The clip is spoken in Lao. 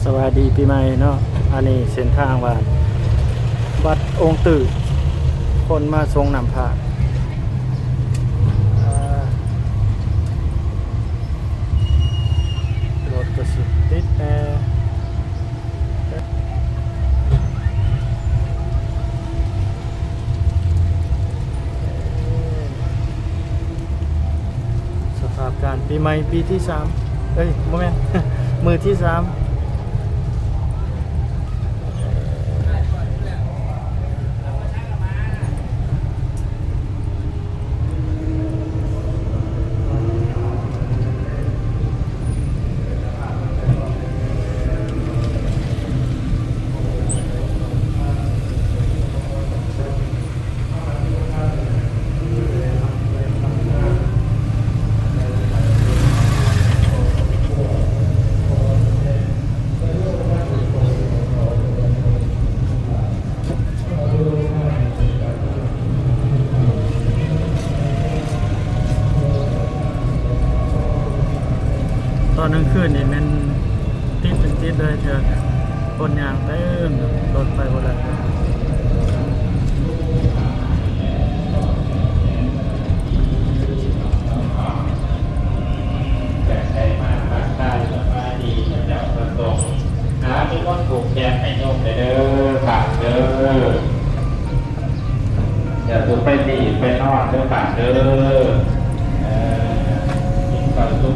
ສະບາຍດີປີໃໝ່ເນາະ. ອັນນີ້ເສັ້ນທາງບ້ານ ວັດອົງຕື້ ຄົນມາສົ່ງນ້ຳພະ. ເອີ ລົດກໍຊິຕິດແດ່. ສະພາບການປີໃໝ່ປີທີສາມ ເອີຍ ບໍ່ແມ່ນ ມື້ທີສາມ. ຕອນກາງຄືນນີ້ແມ່ນຕິດເປັນຕິດເລີຍ ເທື່ອຄົນຍ່າງເຕັມ ລົດໄປບໍ່ໄດ້. ແບບໃດມາທັກທາຍສະບາຍດີເຈົ້າພະສົງ ຫາມີຄົນຜູກແຂນໃຫ້ໂຍມແດ່ເດີ ບາດເດີ. ຢ່າສູ່ໄປລີບໄປນອນເດີບາດເດີ. ເອີ ກິນເຂົ້າສຸກ